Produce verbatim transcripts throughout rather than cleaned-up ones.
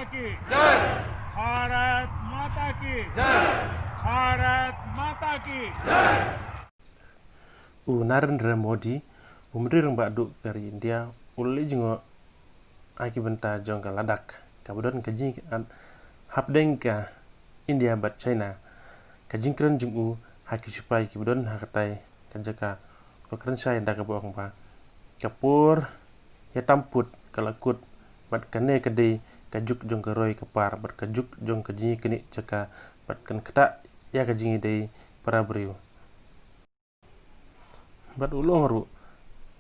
की जय। भारत माता की जय। भारत माता की जय। U Narendra Modi, u Myntri Rangbah Duh ka ri India, u la leit jngoh ha ki bynta jong ka Ladakh, kaba don ka jingïakynad hapdeng ka India bad China. Ka jingkren jong u ha ki sipai kiba don ha katei ka jaka, u la kren shai da kaba ong ba ka por ïatam pud ka la kut, bad kane ka dei ka juk jong ka roi ka par, bad ka juk jong ka jingïaknieh jaka, bad kan ktah ïa ka jingïadei para briew. Bad u la ong ruh,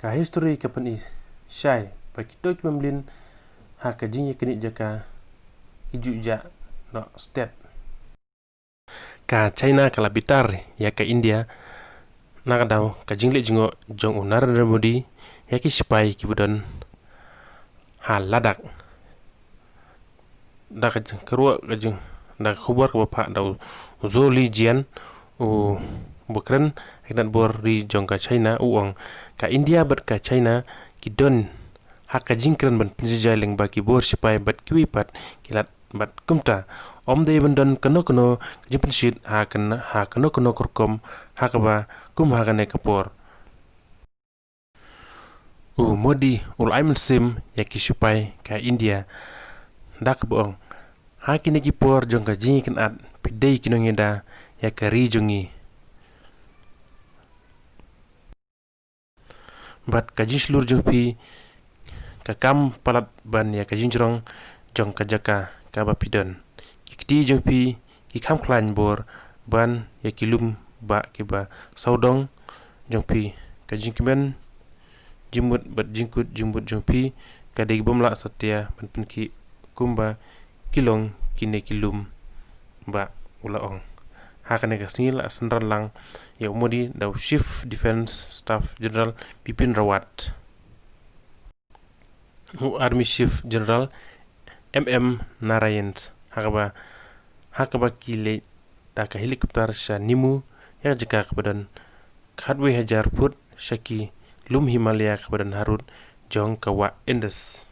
ka histori ka pyni shai ba kito kiba mlien ha ka jingïaknieh jaka ki ju jah noh stet. Ka China ka la bitar ïa ka India na ka daw ka jingleit jngoh jong u Narendra Modi ïa ki sipai kiba don ha Ladakh. Da ka jingkyrwoh ka jing, da ka khubor kaba phah da u Zhou Lijian, u ba kren ha ka Nongbor Ri jong ka China, u ong ka India bad ka China ki don ha ka jingkren ban pynjah jai lyngba ki bor sipai bad kiwei pat ki lad, bad kumta ym dei ban don kano kano ka jingpynshit ha kan, ha kano kano ka rukom ha kaba kum ha kane ka por. U Modi u la ai mynsiem ïa ki sipai ka India da kaba ong, ha kine ki por jong ka jingïakynad phi dei ki nongïada ïa ka ri jong ngi. Bad ka jingshlur jong phi ka kam palat ban ïa ka jingjrong jong ka jaka kaba phi don. Ki kti jong phi ki kham khlaiñ bor ban ïa ki lum bah kiba sawdong jong phi. Ka jingkmen jingmut bad jingkut jingmut jong phi ka dei bym lah satia ban pynkhih kumba ki long kine ki lum bah, u la ong. Ha kane ka sngi la synran lang ïa u Modi da u Chief Defence Staff General Bipin Rawat, u Army Chief General M M Narayan, ha kaba, ha kaba ki leit da ka helicopter sha Nimmo, ïa ka jaka kaba don khatwei hajar phut sha ki lum Himalaya kaba don harud jong ka wah Indus.